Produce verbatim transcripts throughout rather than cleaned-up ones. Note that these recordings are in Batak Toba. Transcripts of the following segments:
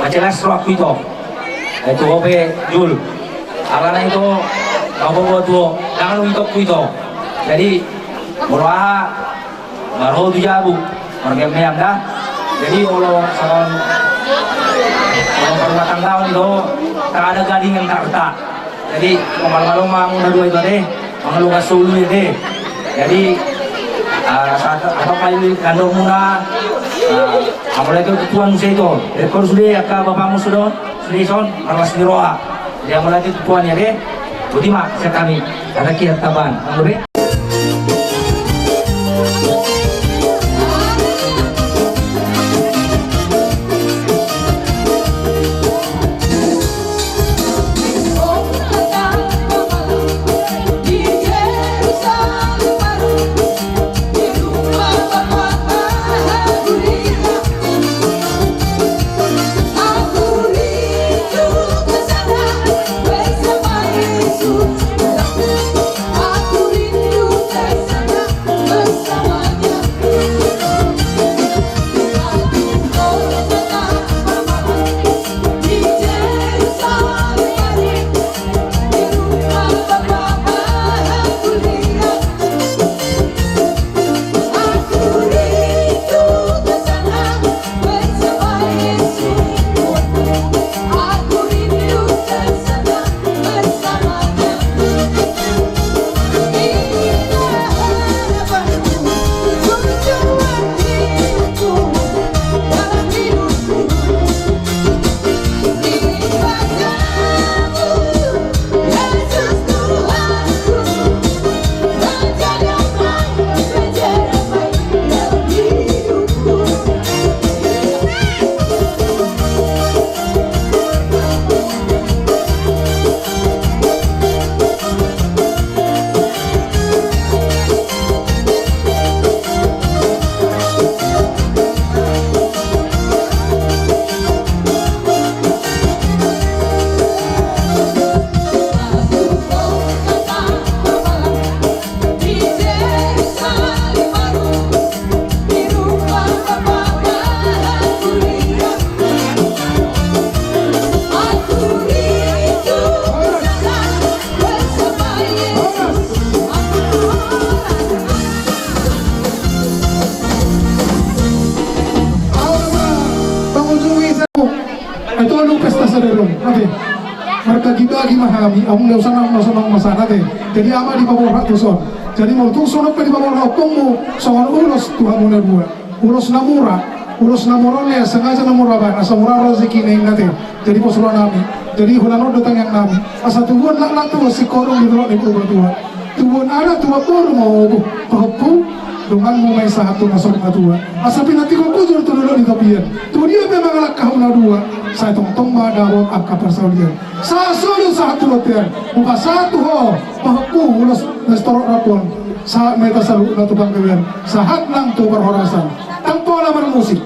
Mansai las rohangku ito. Eh, tu ho pe, Jul. Alana ito, molo ho tu ho, ndang adong itongku ito. Jadi, molo aha, molo ho tu jabu, marmeam-meam da. Jadi, molo songon, molo parrumatanggaon ito, tak ada gading yang tak retak. Jadi, malo-malo ma hamuna dua ito ate, mangalungan solu ate. Jadi, ah, sahat, sahat ma i tandokmuna, ah, mauliate tu Tuhan muse ito. Jadi, molo sude angka bapakmu sude on, sude dison, marlas ni roha. Jadi, mauliate tu Tuhan i ate. Boti ma sian hami, hatakian taban. Anggo be. Ate, markaki-bagi ma hami, amang na sonang, na sonang ma sana, ate. Jadi ama dipaborhat tuson. Jadi molo tung sonang pe dipaborhat ompungmu, songon ulos tu hamu na dua. Ulos na mura, ulos na mura on, sengaja na mura bahen, asa mura rezeki na inna, ate. Jadi pos roha nami. Jadi holan on do tangiang nami. Asa tubuan laklak tu singkoru di dolok ni Purbatua. Tubuan anak, tubuan boru ma ho, pahompu, donganmu ma i sahat tu na saur matua. Asa pinantikhon hujur tu dolok ni tapian. Tu dia pe mangalangka hamu na dua, sai tongtong ma dapot angka parsaulian. Sahat solu sahat tu bontean. Hupasahat tu ho, pahompu, ulos na sitorop rap on. Sahat ma hita saluhutna tu panggabean. Sahat nang tu parhorasan. Ndang pola marmusik.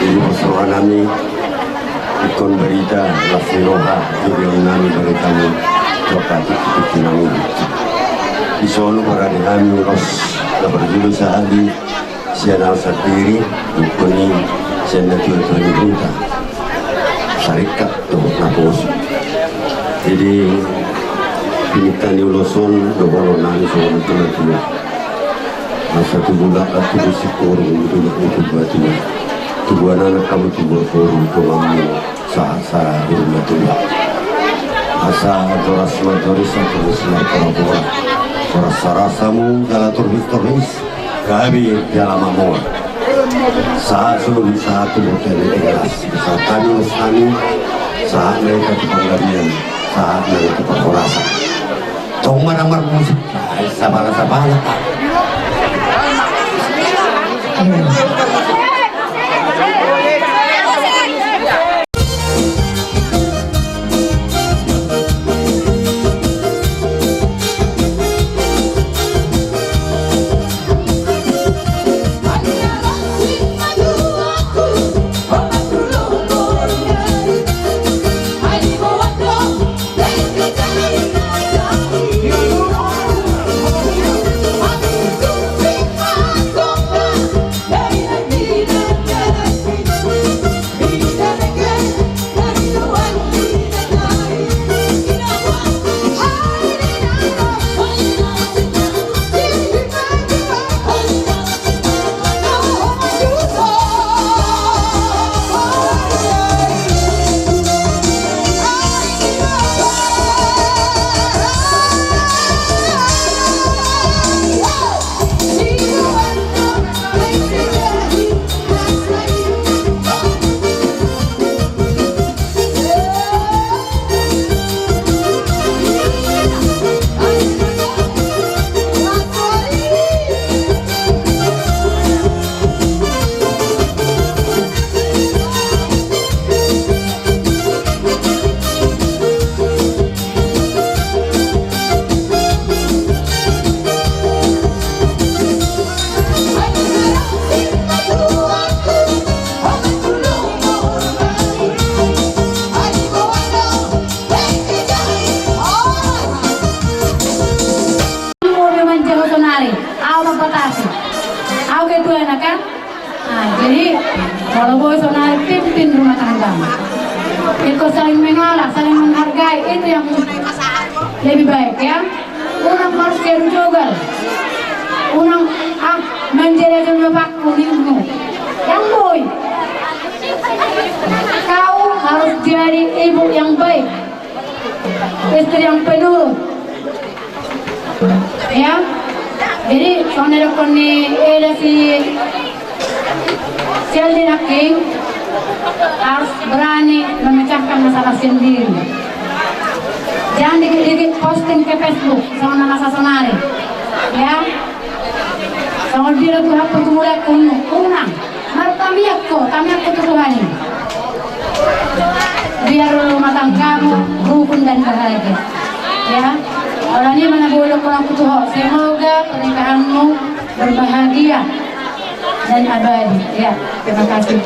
Jadi pos roha nami, ingkon barita las ni roha, jadi nami barita ni roha, tingki-tingki nami. Di solu parade hami ulos na parjolo sahali, sian au sandiri, ingkon i sian natua-tua ni huta. Sarikat dohot naposo. Jadi, pinta ni ulos on, dohonon nami songon tulang-tulang. Asa tubu laklak, tubu singkoru, tubu laklak, tubu batu. Tubuan anak hamu, tubuan boru, donganmu. Sahat-sahat di rumah tua. Asa horas ma horas, asa horas ma horas. Horas-horas hamu jala torhis-torhis, gabe jala mamora. Sahat solu sahat tu bontean ni Tigaras. Sahat hami ulos nami, sahat ma hita tu panggabean, sahat ma hita tu parhorasan. Tong ma na marmusik, ai sabala-sabala, ah. Au manjaha sonari, au na patasi. Au ketuana kan? Nah, jadi, kalau boi sonari, pimpin rumah tangga. Itu saling mengalah, saling menghargai, itu yang lebih baik, ya. Unang marsiadu jogal. Unang, ah, manjadi jolma pakku, ninmu. Yang boi. Kau harus jadi ibu yang baik. Istri yang penurut. Ya. Jadi, songon na didokkon ni eda si Aldi nangkin, harus berani memecahkan masalah sendiri. Jangan dikit-dikit posting ke Facebook, songon na masa sonari. Ya. Songon dia Tuhan pergumulanku, unang. Martamiang ho, tamiang ho tu Tuhan i. Biar rumah tanggamu rukun dan bahagia. Ya, holan i ma na boi dohonon tu ho. Semoga pernikahanmu berbahagia dan abadi. Ya, terima kasih.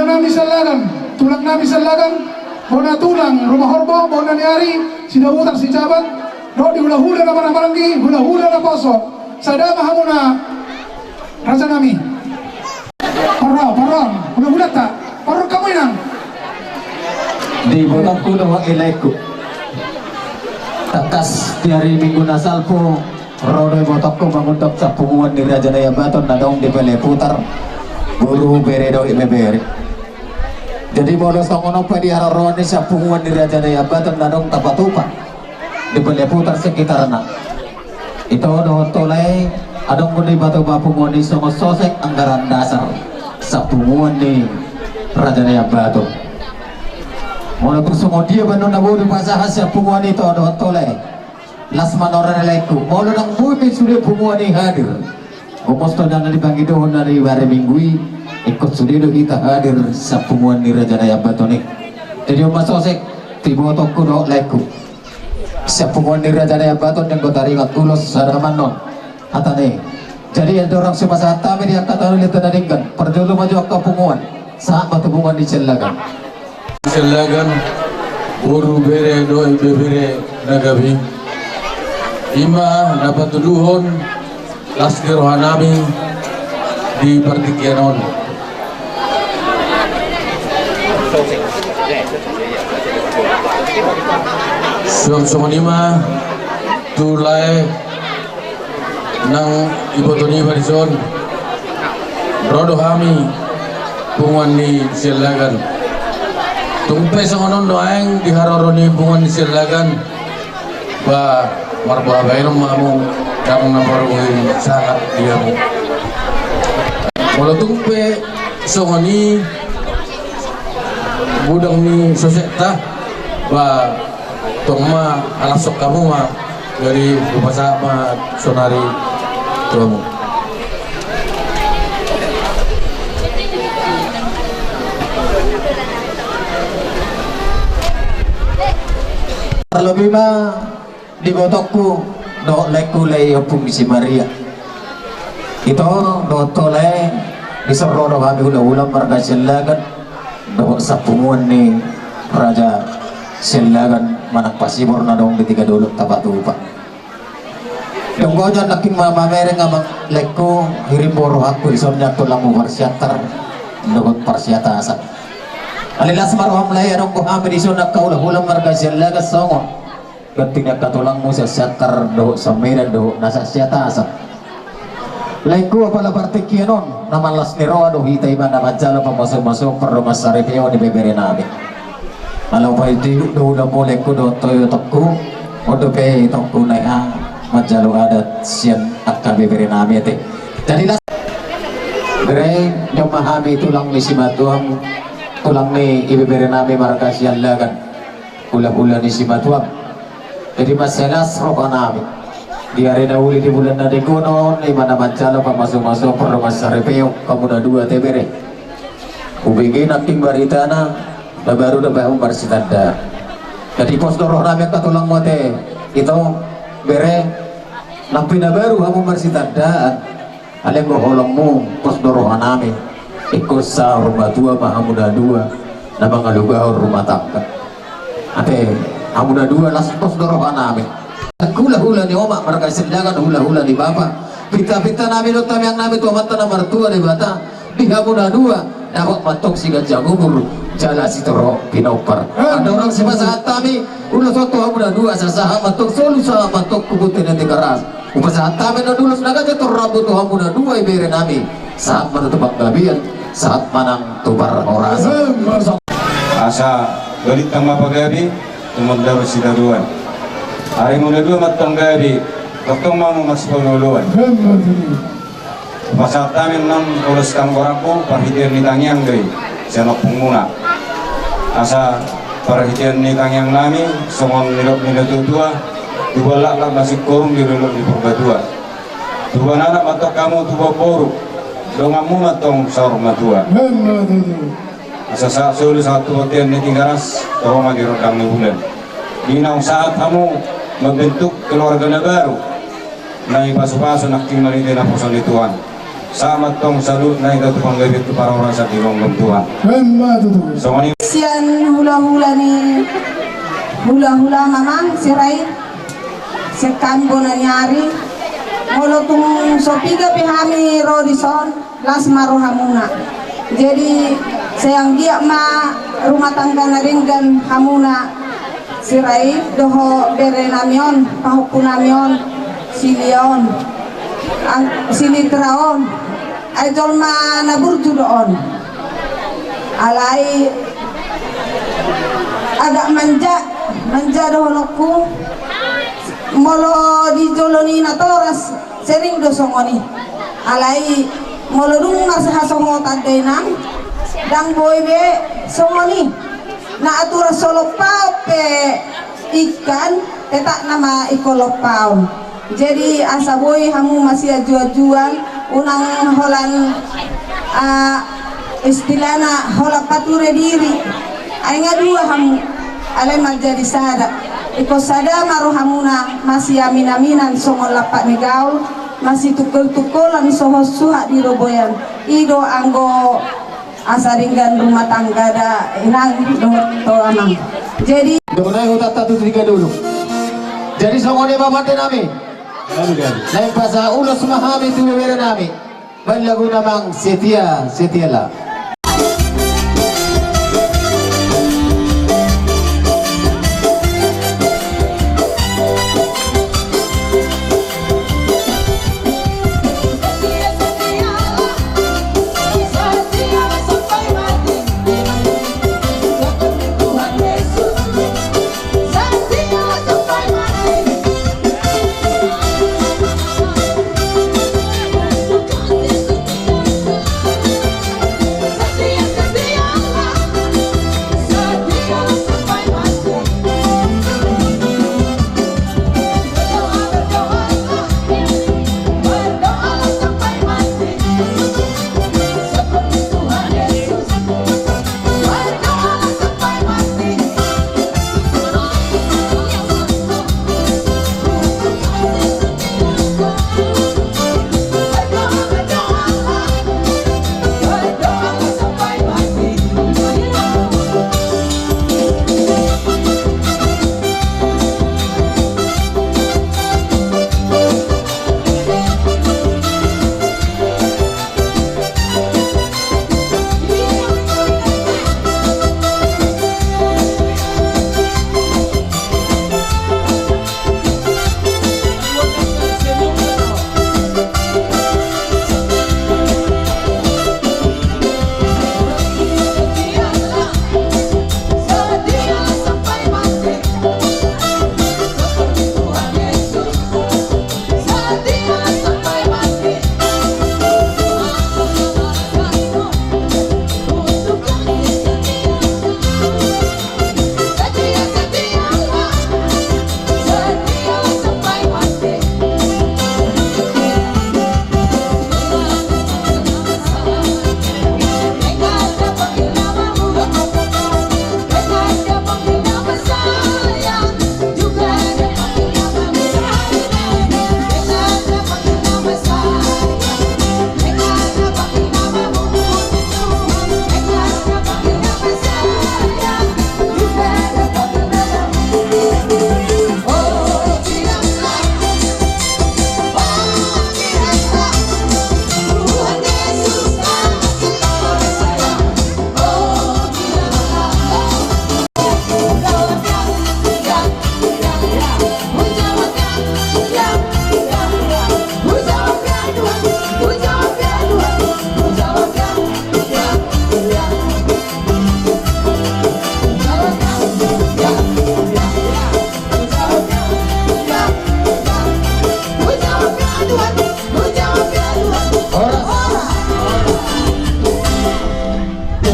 Nami Siallagan, tulang nami Siallagan, bona tulang Rumahorbo, bona ni ari, Sidabutar, Sijabat, dohot di hulahula na marhahamaranggi, hulahula naposo, sada ma hamuna raja nami. Parro, parro, hulahulanta, parro hamu inang. Di ibotongku dohot laengku. Tangkas di ari Minggu na salpu, ro do ibotongku mangundang sian punguan ni Raja Naiambaton na adong di Balai Putar, boru, bere dohot ibebere. Jadi molo songon on pe di haroroan ni sian punguan ni Raja Naiambaton na adong Tapatupa di Balai Putar sekitarna. Ito dohot tole, adong do dibahen punguan i songon sosek anggaran dasar sian punguan ni Raja Naiambaton. Molo tung songon dia bahenon na boi dipasahat sian punguan i, ito dohot tole, las ma nuaeng, laengku, molo ndang boi pe sude punguan i hadir, gomos do na dipangidohon na di ari Minggu i, ingkon sude do hita hadir sian punguan ni Raja Naiambaton i. Jadi on ma sosek tu ibotongku dohot laengku. Sian punguan ni Raja Naiambaton, naeng taringot ulos sada ma annon hatana i. Jadi andorang so pasahat hami di angka tano lintana denggan, parjolo ma jo angka punguan, sahat ma tu punguan ni Siallagan. Siallagan, boru, bere dohot ibebere na gabe, i ma na patuduhon las ni roha nami di partingkian on. Suang songon i ma tu lae nang iboto niba dison, ro do hami punguan ni Siallagan. Tung pe songon on nuaeng di haroro ni punguan ni Siallagan, ba marboha bahenon ma hamu, ndang na pargui sangap di hamu. Molo tung pe songon i godang ni sosekta, ba tong ma, halashon hamu ma. Jadi hupasahat ma sonari tu hamu. Tarlobi ma di ibotongku dohot laengku, lae i Ompung si Maria. Ito dohot tole, dison ro do hami hulahula marga Siallagan dohot sian punguan ni Raja Siallagan manang Pasibor na adong di tiga dolok Tapatupa. Dung godang nangkin ma mamereng, amang laengku, hirim do rohangku dison nian tulangmu Parsiantar dohot Parsiatasan. Alai las ma roham, lae, adong do hami dison angka hulahula marga Siallagan songon ganti ni angka tulangmu sian Siantar dohot sian Medan dohot na sian Siatasan. Laengku, apala partingkian on na mallas ni roha do hita, i ma na manjalo pamasumasuon pardongansaripeon ni ibebere nami. Ala umbahen didok do ulaonmu, laengku dohot ibotongku, on dope itongku na i, a, manjalo adat sian angka ibebere nami, ate. Jadi las, bere, jumpa hami tulang ni simatuam, tulang ni ibebere nami marga Siallagan, hulahula ni simatuam. Jadi mansai las roha nami di ari na uli di bulan na denggan on, i ma na manjalo pamasumasuon pardongansaripeon hamu na dua, ate, bere. Hubege nangkin baritana, na baru do pe hamu marsitandaan. Jadi pos do roha nami angka tulangmu, ate, ito, bere, nang pe na baru hamu marsitandaan, alai anggo holongmu, pos do roha nami, ingkon saur matua ma hamu na dua na mangalugahon rumah tangga. Ate, hamu na dua las, pos do roha nami. Hulahula ni omak marga Siallagan, hulahula ni bapa, pintapinta nami dohot tangiang nami tu Amanta na martua Debata, di hamu na dua dapot ma antong siganjang umur jala sitorop pinompar. Andorang sipasahat hami ulos on tu hamu na dua, asa sahat ma antong solu, sahat ma antong tu bontean ni Tigaras. Hupasahat hami annon ulos na ganjang tu rambu tu hamu na dua, ibebere nami. Sahat ma tu panggabean, sahat ma nang tu parhorasan. Asa balintang ma pagabe, tumandangkon sitadoan. Arimu na dua ma antong gabe, tongtong ma hamu marsipaolooloan. Hupasahat hami annon ulos tanggorangku, parhitean ni tangiang do i sian ompungmuna. Asa parhitean ni tangiang nami, songon nidok ni natuatua, tubuan laklak ma singkoru di dolok ni Purbatua. Tubuan anak ma antong hamu, tubuan boru, donganmu ma antong saur matua. Asa sahat solu, sahat tu bontean ni Tigaras, toho ma di rondang ni bulan. Di naung sahat hamu mambentuk keluarga na baru, na dipasupasu nangkin marhite naposo ni Tuhan. Sama tong saluhutna hita tu panggabean tu parhorasan di gomgom Tuhan. Emma tutu. Songon i. Sian hulahula ni hulahula Amang Sirait, sian hami bona ni ari, molo tung so piga pe hami ro dison, las ma rohamuna. Jadi sai anggiat ma rumah tangga na denggan hamuna Sirait dohot bere nami on, pahompu nami on, si Lia on, Ang-, si Litra on, ai jolma na burju do on. Alai agak manja, manja dohononku, molo di jolo ni natoras, sering do songon i. Alai molo dung marhasongotan dainang, ndang boi be songon i. Na aturan so lompaon pe ingkan, tetap nama ingkon lompaon. Jadi asa boi hamu masiajuajuan, unang holan, ah, istilahna holan pature diri. Ai nga dua hamu, alai manjadi sada. Ingkon sada ma rohamuna, masiaminaminan songon lampak ni gaol, masitungkoltungkolan songon suhat di robean. I do anggo asa denggan rumah tangga dainang dohot amang. Jadi. Dohonai hutanta tu tingki dulu. Jadi songon i ma pande nami. Naeng pasahat ulos ma hami tu bebere nami. Baen laguna Amang Setia, Setialah.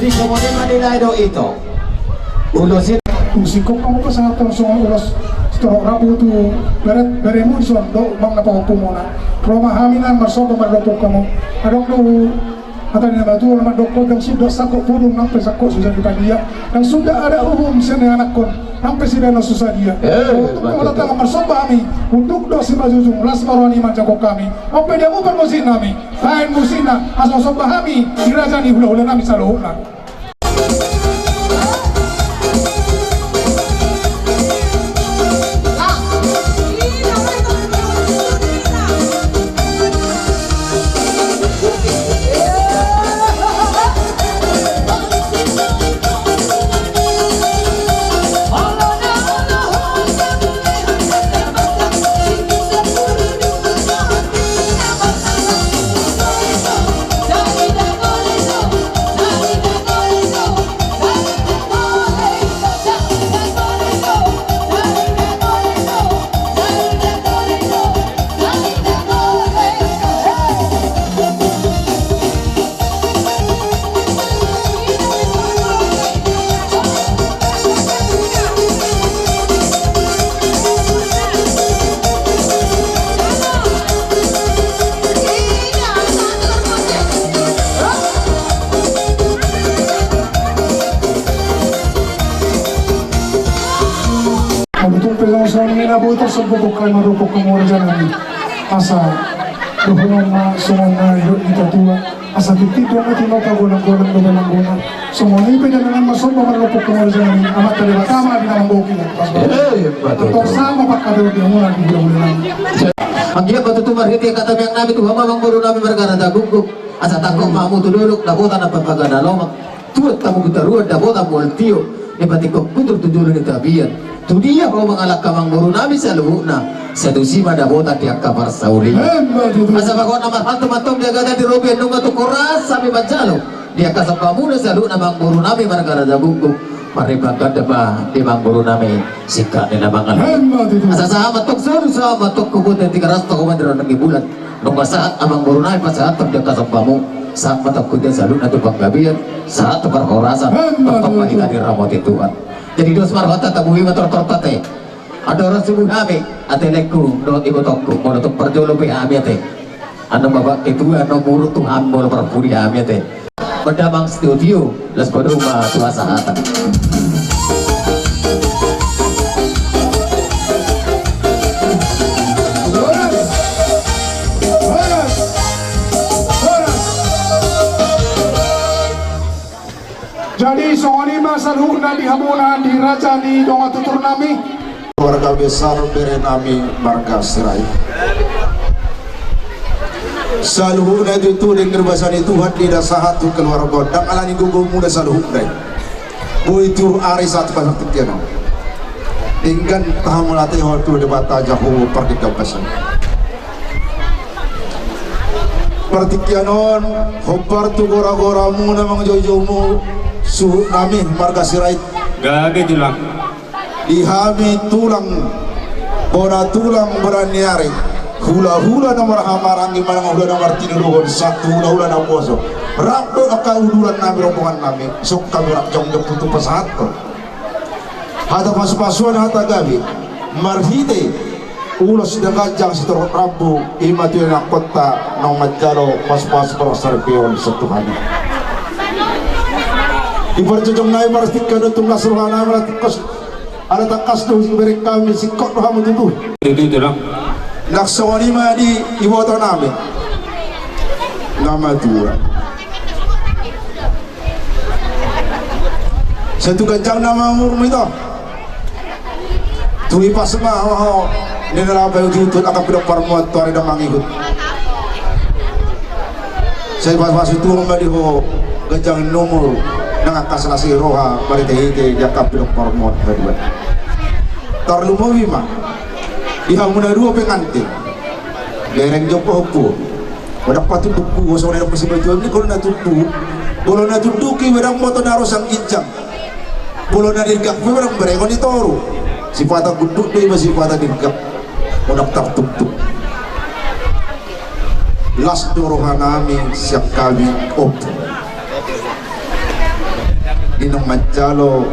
Jadi songon i ma nilai do ito. Ulos i. Singkop hamu pasahathon songon ulos, setorop rapu tu bere, beremu dison dohot amang na pahompumuna. Ro ma hami nang marsomba mandok hamu. Adong do Hata ni na matua mandok, ndang suda sangkot pudun nang pe sangkot so jadi padia, ndang suda adat uhum sian ni anakkon nang pe sibaenon so sadia. Eh, tung pe betul. Molo tangan marsomba hami, unduk do simanjujung, las ma roha ni manjangkon hami. On pe dia mupar musik nami, baen musikna asa somba hami di raja ni hulahula nami saluhutna. Molo tung pe songon i na boi tarsomba, boi ma ro, boi ma ro raja nami. Asa dohonon ma songon na nidok ni tatua. Asa tintin do na tinopa, golang-golang do balang gona. Songon i pe denggan ma somba marlopok tu raja nami, Amanta Debata ma di na manggohi. Eh, betul. Antong sama pangkataion di hamuna di hulahula nami. Anggiat ma tutu marhite hata miak nami tu hamu amang boru nami marga Raja Guguk. Asa tangkok ma hamu tu dolok, dapotan na parbagana lomak. Tuat hamu Hutaruan, dapotan mual tio. Dipatingkok kutur tu jolo ni tapian. Tu dia ho mangalangka amang boru nami saluhutna, sai tusi ma dapotan di angka parsaulian. Emma tutu. Asa bagot na marhalto mantong di agatan di robi, nunga tu horas hami manjalo di angka sombamuna saluhutna amang boru nami marga Raja Guguk. Marrimma ganda ma di amang boru nami singkat ni na mangalangka. Emma tutu. Asa sahat mantong solu, sahat mantong tu bontean Tigaras, tu homa ni rondang ni bulan. Nunga sahat amang boru nami pasahathon di angka sombamu, sahat ma tu hita saluhutna tu panggabean, sahat tu parhorasan. Emma tutu. Tongtong ma hita diramoti Tuhan. Jadi dos ma rohanta, tabuhi ma tortorta ate. Andorang subu hami, ate laengku dohot ibotongku, molo tung parjolo pe hami ate. Annon ma bangke tua, annon ma uruk tu hami molo parpudi hami ate. Mardamang sitiotio, las bodoma tu hasahatan. Jadi songon i ma saluhutna di hamuna di raja ni dongan tutur nami. Keluarga besar bere nami marga Sirait. Saluhutna tutu denggan basa ni Tuhan di na sahat tu keluarga on, ndang ala ni gogo muna saluhutna i. Boi tiur ari sahat tu partingkian on. Denggan tahamuna ate, ho tu Debata jahowo pardenggan basa. Partingkian on hombar tu gora-goramuna, manjou-joumu suhut nami marga Sirait. Gabe tulang. Di hami tulang, bona tulang, bona ni ari, hula-hula na marhahamaranggi manang hula na martinodohon, sahat tu hula-hula na poso, rap dohot angka uduran nami, rombongan nami, songon hami rap jongjong tutu pasahathon hata pasu-pasuan, hata gabe marhite ulos na ganjang sitorop rambu, i ma tu ianakhonta naung manjalo pasu-pasu parhasaripeon sahat tu hami. Di parjojong nami marhite gabe tung las roha nami, ala tangkas, ala tangkas do hubereng hami, singkop do hamu tutu. Tutu, tulang. Nang songon i ma di iboto nami na matua. Sai tu ganjang nama umurmu ito. Tu hipas ma ho, ho. Nina rapa utut angka pidong parmuat tu ari na mangihut. Sai pasu-pasu Tuhan ma di ho ganjang ni umur, nang angka las ni roha marhite-hite di angka pidong parmuat na dua. Tarlumobi ma di hamu na dua pengantin. Bereng jo pahompu. Molo ndang patundukhu, songon na dok ni sipajual ni, molo na tunduk, molo na tunduk i, molo ndang boto na ro sian ginjang, molo na dirgak pe molo ndang berengon i toru. Sipata gunduk do iba, sipata dirgak. Molo ndang tartuktuk. Las do roha nami sian hami ompu. Di naung manjalo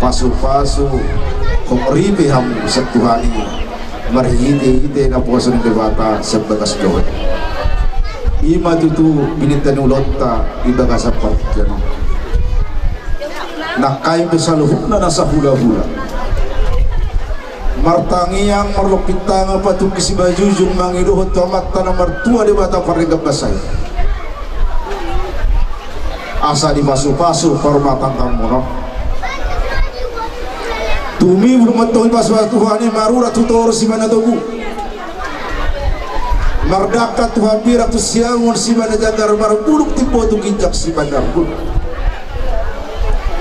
pasu-pasu, hot ripe hamu sahat tu hami, marhite-hite naposo ni Debata sian bagas dohot. I ma tutu pinangido ni ulaonta di bagasan partingkian on. Nangkaning pe saluhutna na sahulahula martangiang marlompit tangan patungki simanjujung mangidohon tu Amanta na martua Debata pardenggan basa i, asa dipasupasu parrumatanggaanmuna on. Tumimur ma antong dipasupasu Tuhan i, marurat tu toru sian na togu, mardangka tu hambirang tu siamun sian na jagar, marbulung timbo tu ginjang sian na bulung.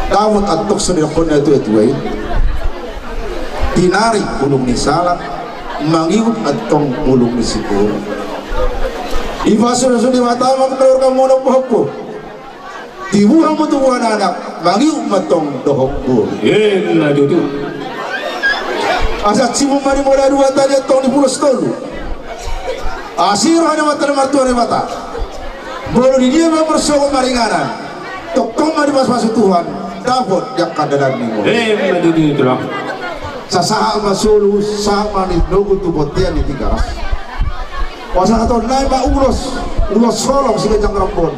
Dapot antong songon nidok ni natuatua i: Tinarik bulung ni salang, mangihut antong bulung ni singkoru. Dipasupasu Debata ma keluargamuna on, bohompu. Tibu hamu tubuan anak, mangihut ma antong dohot boru. Ima tutu. Asa simbur ma di mula dua tadi antong di pulos tolu. Asi roha ni Amanta na martua Debata. Molo di dia ma marsogot maringanan, tongtong ma dipasupasu Tuhan, dapot di angka dalan ni ngolu. Ima tutu, Tulang. Sahat ma solu, sahat ma di nogu tu bontean ni Tigaras. Pasahaton nai ma ulos, ulos holong sian ganjang rambon.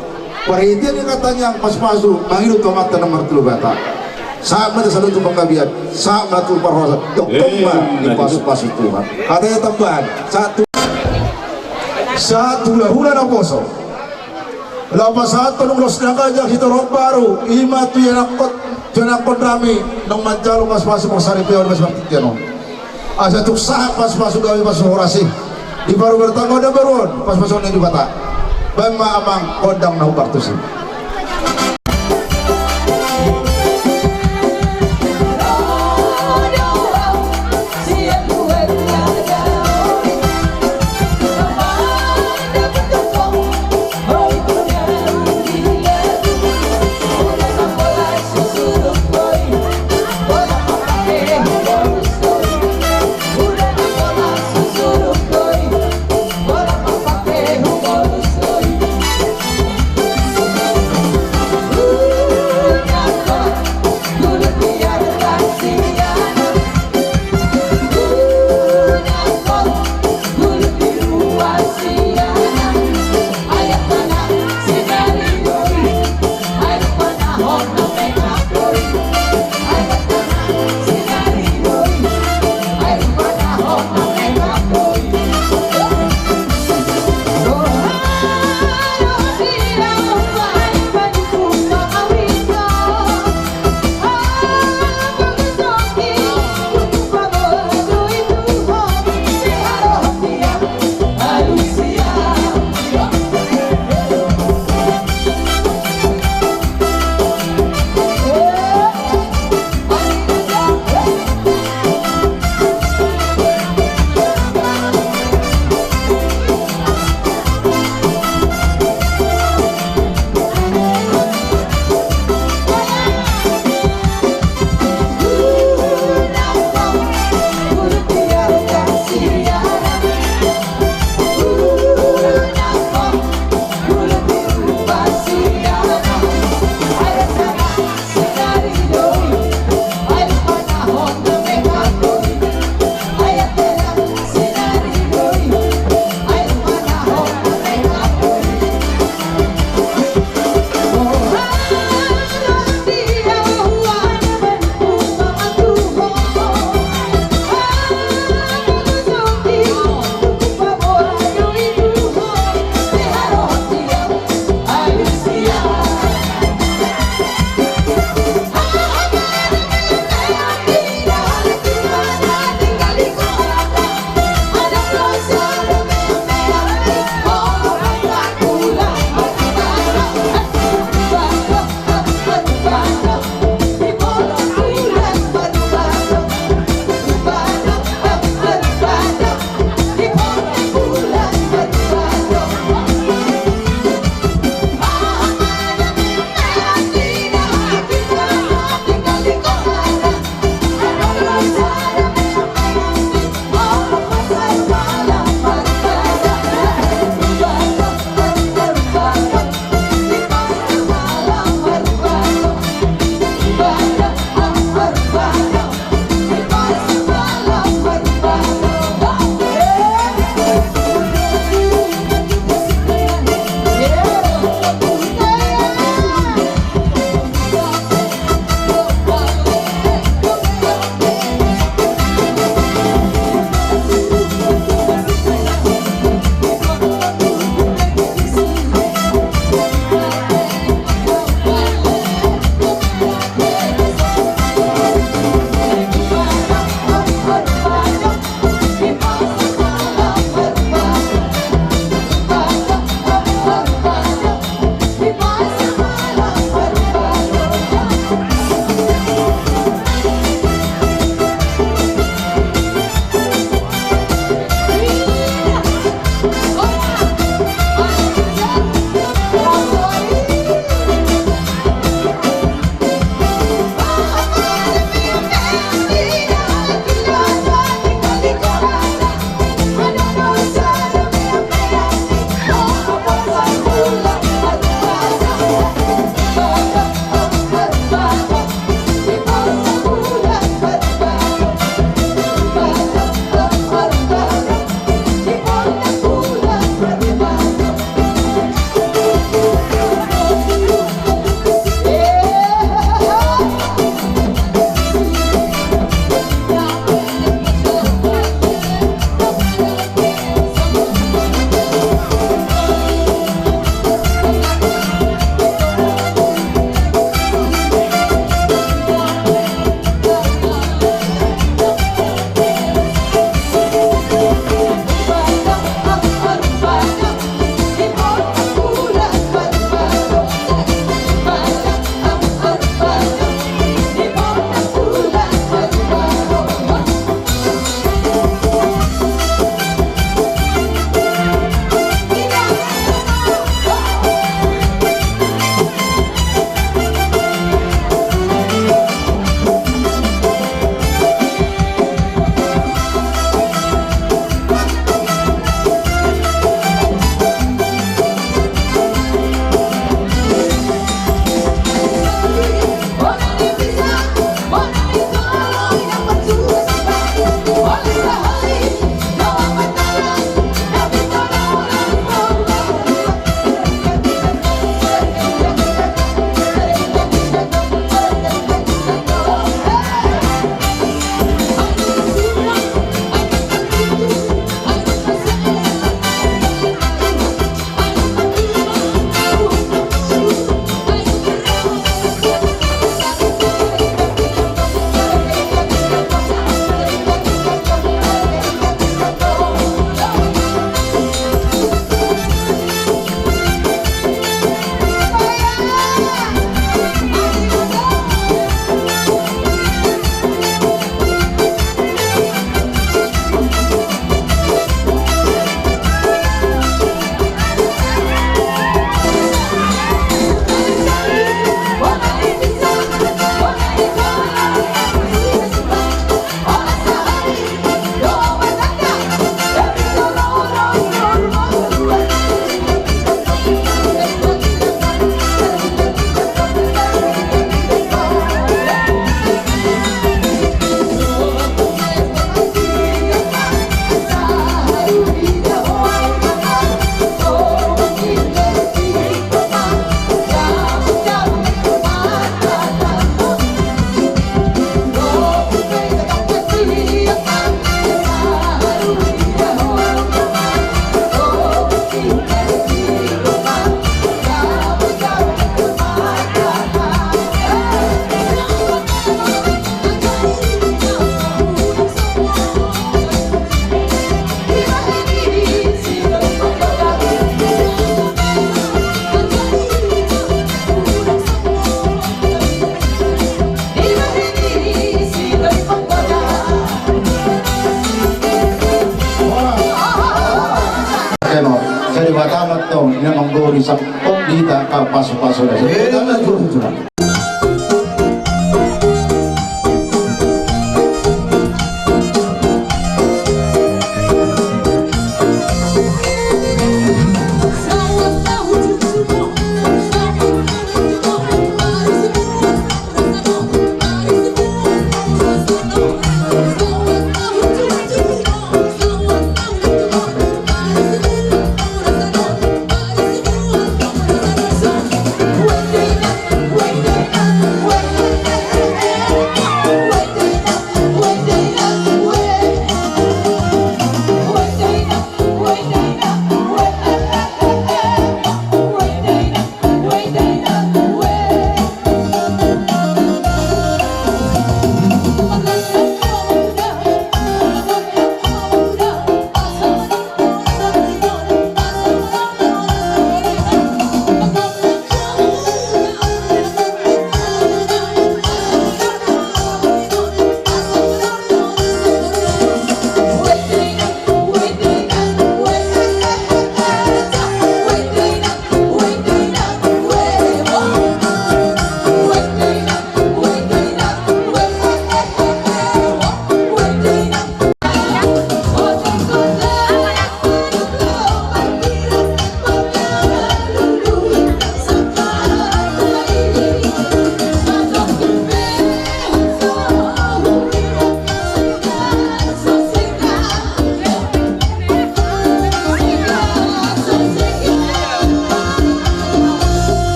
Parhitean ni angka tangiang pasupasu mangido tu Amanta na martua Debata. Sahat ma di saluhut panggabean, sahat ma tu parhorasan, tongtong ma dipasupasu Tuhan. Hata tambahan, sahat tu, sahat tu hulahula naposo. Laho pasahathon ulos na ganjang, sitorop baru, ima tu ianakhon, tu ianakhon nami naung manjalo pasupasu parsaripeon di bagasan partingkian on. Asa tung sahat pasupasu gabe pasupasu horas i. Di parubar tanggo na baru on, pasupasu ni Debata. Baen ma amang gondang na hombar tusi. Sampot di ta ka pasu-pasu da. Eh, na jujur.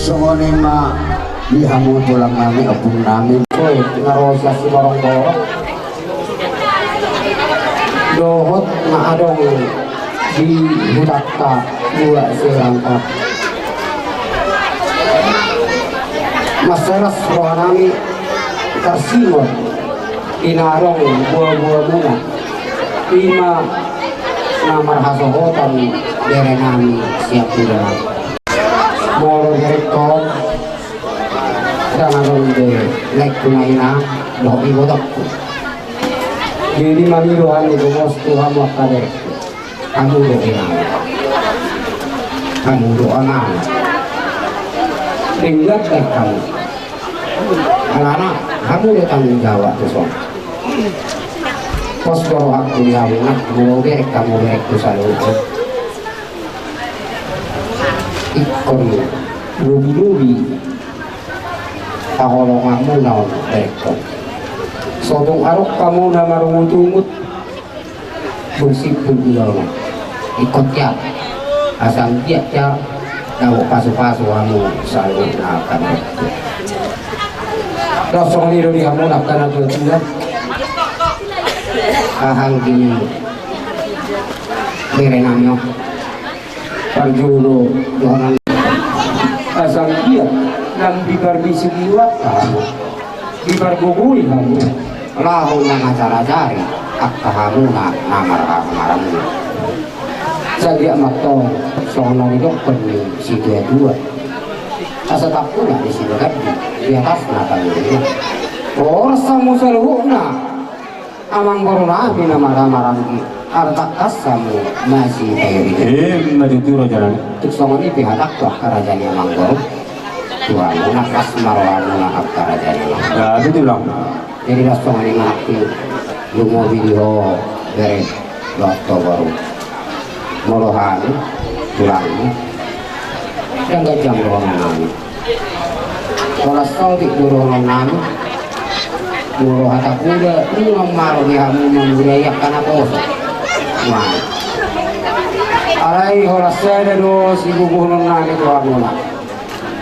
Songon i ma di hamu tulang nami, ompung nami. Oi, nga ro sian Siborongborong. Dohot na adong di hutanta dua sirangkap. Mansai las roha nami tarsingot di na adong boa-boamuna. I ma na marhasohotan bere nami sian tulang. Molo direktor, ndang adong be laengku na inang dohot ibotongku. Jadi mamilu hami gomos tu hamu angka bere. Hamu do inang. Hamu do amang. Denggan do hamu. Alana hamu do tanggung jawab tu son. Pos do rohangku di hamu na, molo bereng hamu berengku saluhut. Ingkon lobi-lobi haholonganmuna on berengkon. So tung adong hamu na marungut-ungut, dung simpul ulaonna. Ingkon tiap asa anggiat tiap dapot pasu-pasu hamu saluhutna angka berengku. Laos songon i do di hamu angka na tua-tua. Aha anggi bere nami on. Parjolo dohonon. Asa anggiat nang diparbisiki hamu, dipargogoi hamu, laho mangajar-ajari angka hamuna na marhaha maranggi. Sai anggiat ma antong songon na nidokkon ni situa-tua. Asa tampunak ni sibagandi di atasna tangiangna. Horas hamu saluhutna. Amangboru nami na marhaha maranggi, asa tangkas hamu masipairing. Emma tutu raja nami. Tung songon i pe hatangku angka raja ni amangboru. Tu hamu na las ma rohamuna angka raja ni amangboru. Jadi laos songon i ma nangkin lumobi di ho bere dohot ho boru. Molo hami tulangmu, ndang ganjang dohonon nami. Holan saotik do dohonon nami. Molo hata kuda, unang malo di hamu mambudai angka naposo. Alai holan sada do sigogohonon nami tu hamuna.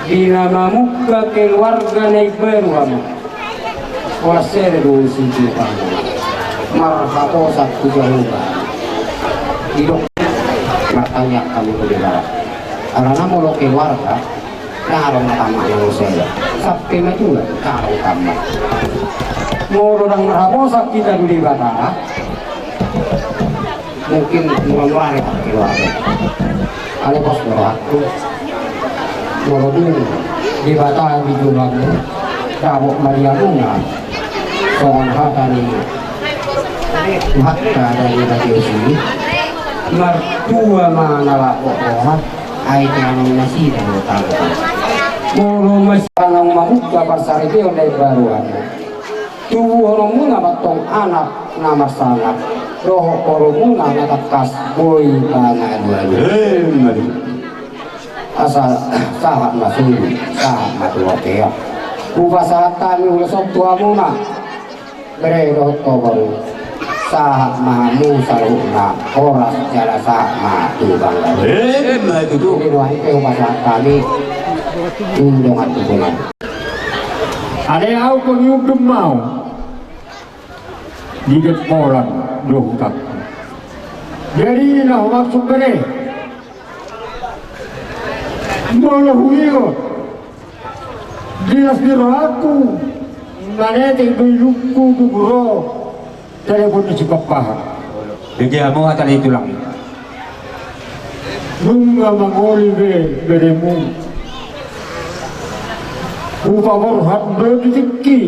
Di na mamungka keluarga na imbaru hamu. Holan sada do sigogohonon nami. Marhaposan tu Jahowa. Didok martangiang hamu tu Debata. Alana molo keluarga, ndang adong na tama na muse. Sampe matua ndang adong tama. Molo ndang marhaposan hita tu Debata, mungkin mura-mura do keluarga. Alai pos do rohangku. Molo dung Debata di jolongmu, dapot ma di hamuna songon hata ni Tuhanta na di bagasan i, martua ma na laho roha, ai teanon nasida do tangkas. Molo masipanan mamungka parsaripeon na imbaruan, tubuhononmuna ma antong anak na marsangap, dohot borumuna na tangkas boi pangalualu. Emma tutu. Asa sahat ma solu, sahat ma tu bontean. Hupasahat hami ulos on tu hamuna, bere dohot boru. Sahat ma hamu saluhutna, horas jala sahat ma tu bangga. Emma tutu. Jadi nuaeng pe hupasahat hami tu dongan tu boru. Alai ahu pe niundum ma ahu di Dempolan do hutangku. Jadi na humaksud bere, molo huingot di las ni rohangku, manetek do ilungku tubu ro telepon ni si Papahan. Jadi hamu hata ni tulang. Nunga mangoli be beremu. Hupaborhat do di tingki.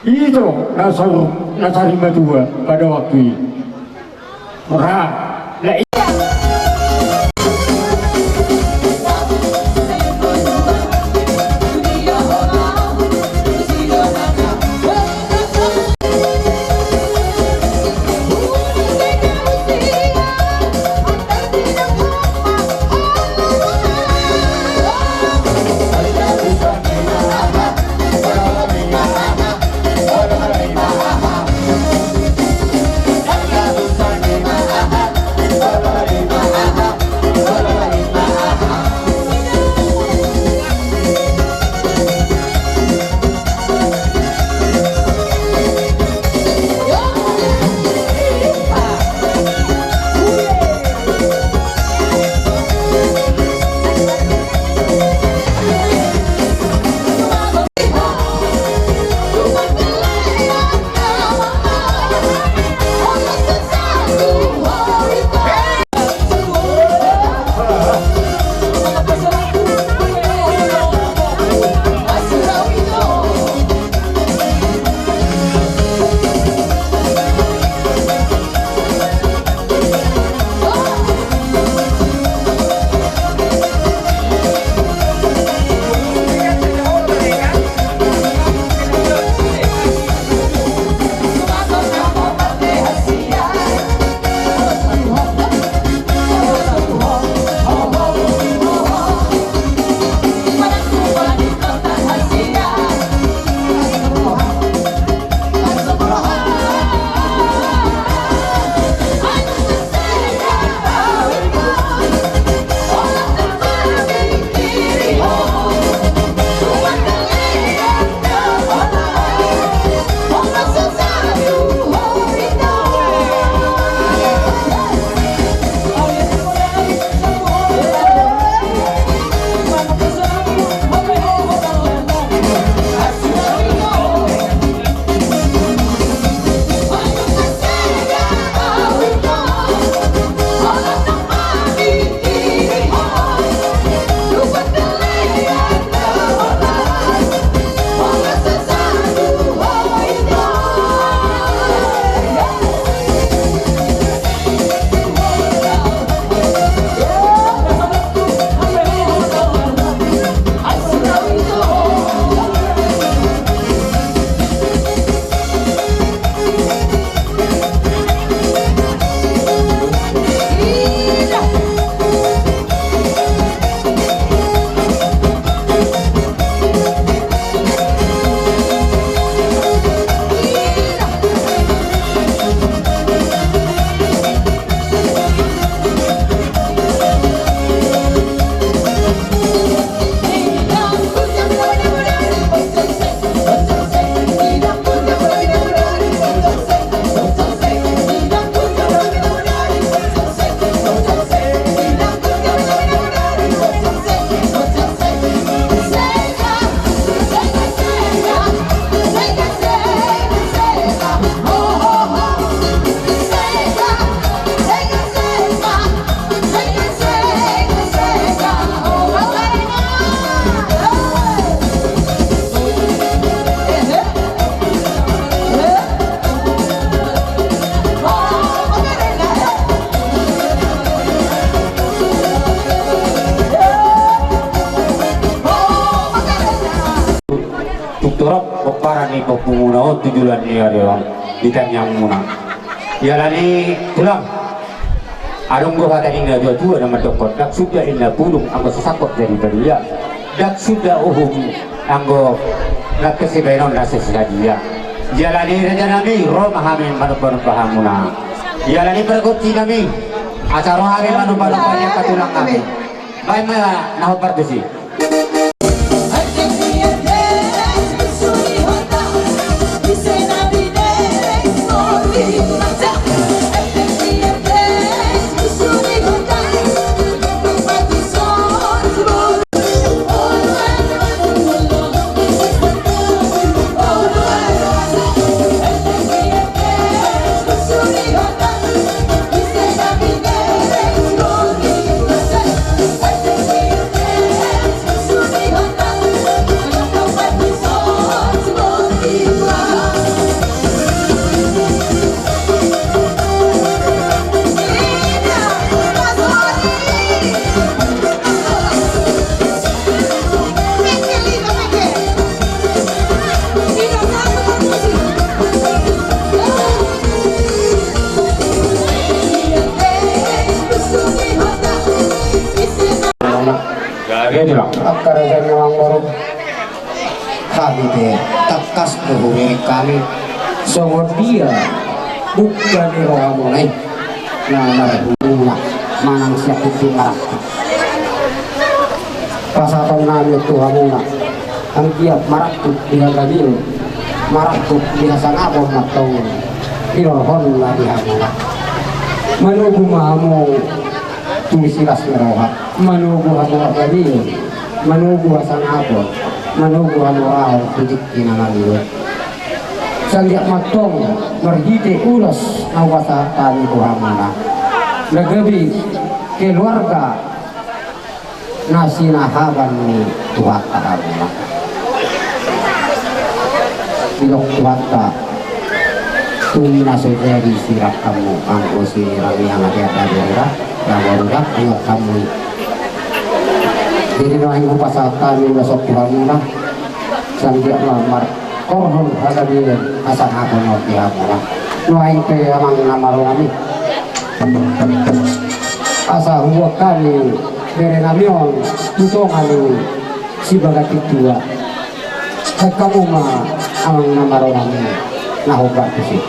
Ito na saur, na sari matua pada waktu i. Ra, la i- Torop pomparan ni ompungmuna on tu joloan ni ari on di tangiangmuna. Ialani tulang, adong do hata ni na tua-tua na mandokkon, ndang suda inna pudung anggo so sangkot jadi badia, ndang suda uhum anggo nang pe sibahenon na so sadia. Ialani rajanami, ro ma hami manomba-nomba hamuna. Ialani pargonsinami, asa ro hami manomba-nomba ni angka tulang nami. Baen ma na hombar tusi. Angka raja ni amang boru, hami pe tangkas do hubereng hami songon dia buka ni rohamuna i na marhula manang siap tingki marangkup. Pasahaton nami tu hamuna, anggiat marangkup di hagabeon, marangkup di hasangapon ma antong hinorhon na di hamuna. Manogu ma hamu tu silas ni roha, manogu hamu hagabeon, manogu hasangapon, manogu hamu raho tu tingki na mangihut. Sanggiat ma antong marhite ulos na hupasahat hami tu hamuna na gabe keluarga na sinahaban ni Tuhanta hamuna. Didok Tuhanta, tung na so jadi sirangkanmu anggo sirang ni anak i, ate, ate, ate, ate, ate, ate, ate, ate. Jadi nuaeng hupasahat hami ulos on tu hamuna, sanggiat ma marhorhon hagabeon hasangapon on di hamuna. Nuaeng pe amang na marhaha nami, asa huboan hami bere nami on tu tonga ni sibagas tua. Hamu ma amang na marhaha nami na hombar tusi.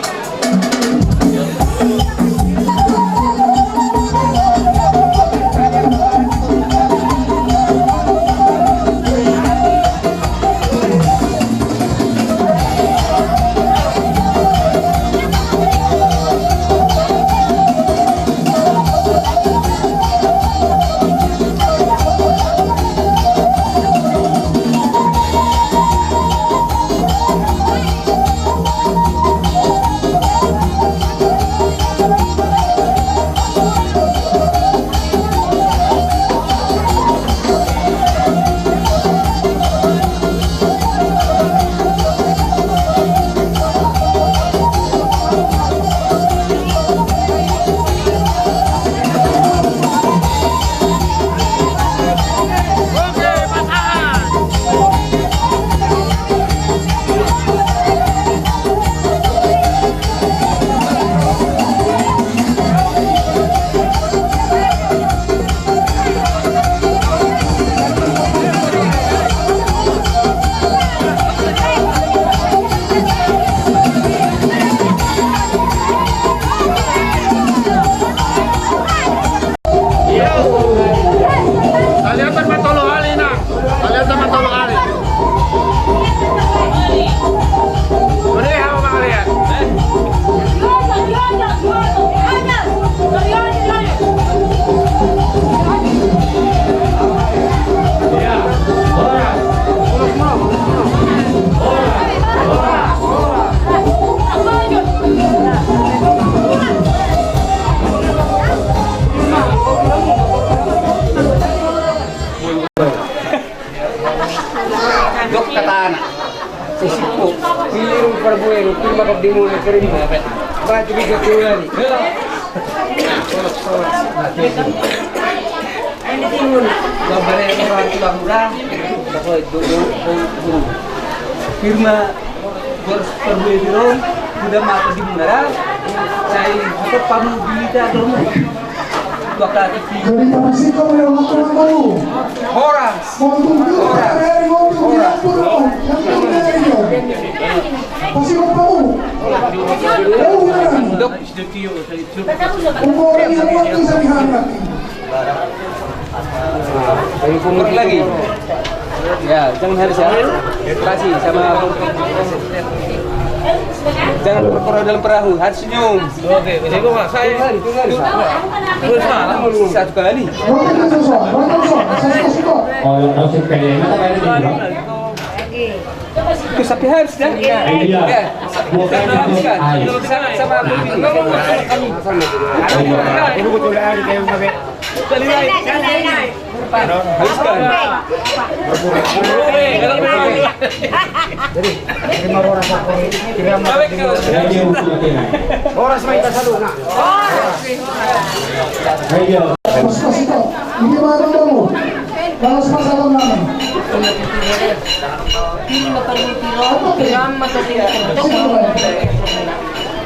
Talihatan ma tolu hali, Inang. Talihatan ma tolu hali. Sude hamu mangaliat. Dok katana. Sisippo. Pilih parbueng, pilih makan di mulut, kering. Batu bisa keluar. Ini timun. Gambarnya orang tulang muda. Pokoknya dulu, dulu, dulu. Firma Boras Parbue Biron, sudah mata di mana? Saya juga pamu di teater. Dua kali. Jadi, tapi sih, kalau yang aku tahu. Horas. Mau tunggu, horas. Saya mau tunggu, horas. Aku tahu. Yang tahu dari dia. Pasti mau tahu. Tahu kan? Dok, studio, saya Umur yang waktu saya diharapkan. Kurang lagi. Ya, jangan harus ya. Kasih sama. Jangan pura-pura dalam perahu, harus senyum. Oke, oke. Saya, saya. Satu kali. Oke, oke, oke. Oh, yang harus sekali. Itu sapi harus ya? Iya. Iya. Bukan. Sama, sama aku ini. Ini betul dari kayak pakai. Harus kan? Jadi, ini mau orang apa? Orang sama kita satu, nah. Ayo. Mas, Mas, itu. Ini mana kamu? Balas pasaran mana?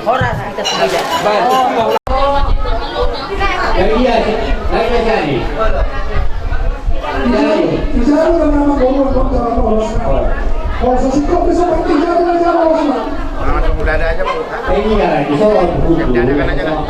Horas kita sudah. Baik. Iya, iya, iya. Iya. Iya, nama gua, gua, gua, gua, gua. Kalau sesi kopi seperti itu, dia mau sama. Orang langsung udah ada aja, Pak. Iya, itu. Jangan, jangan, jangan.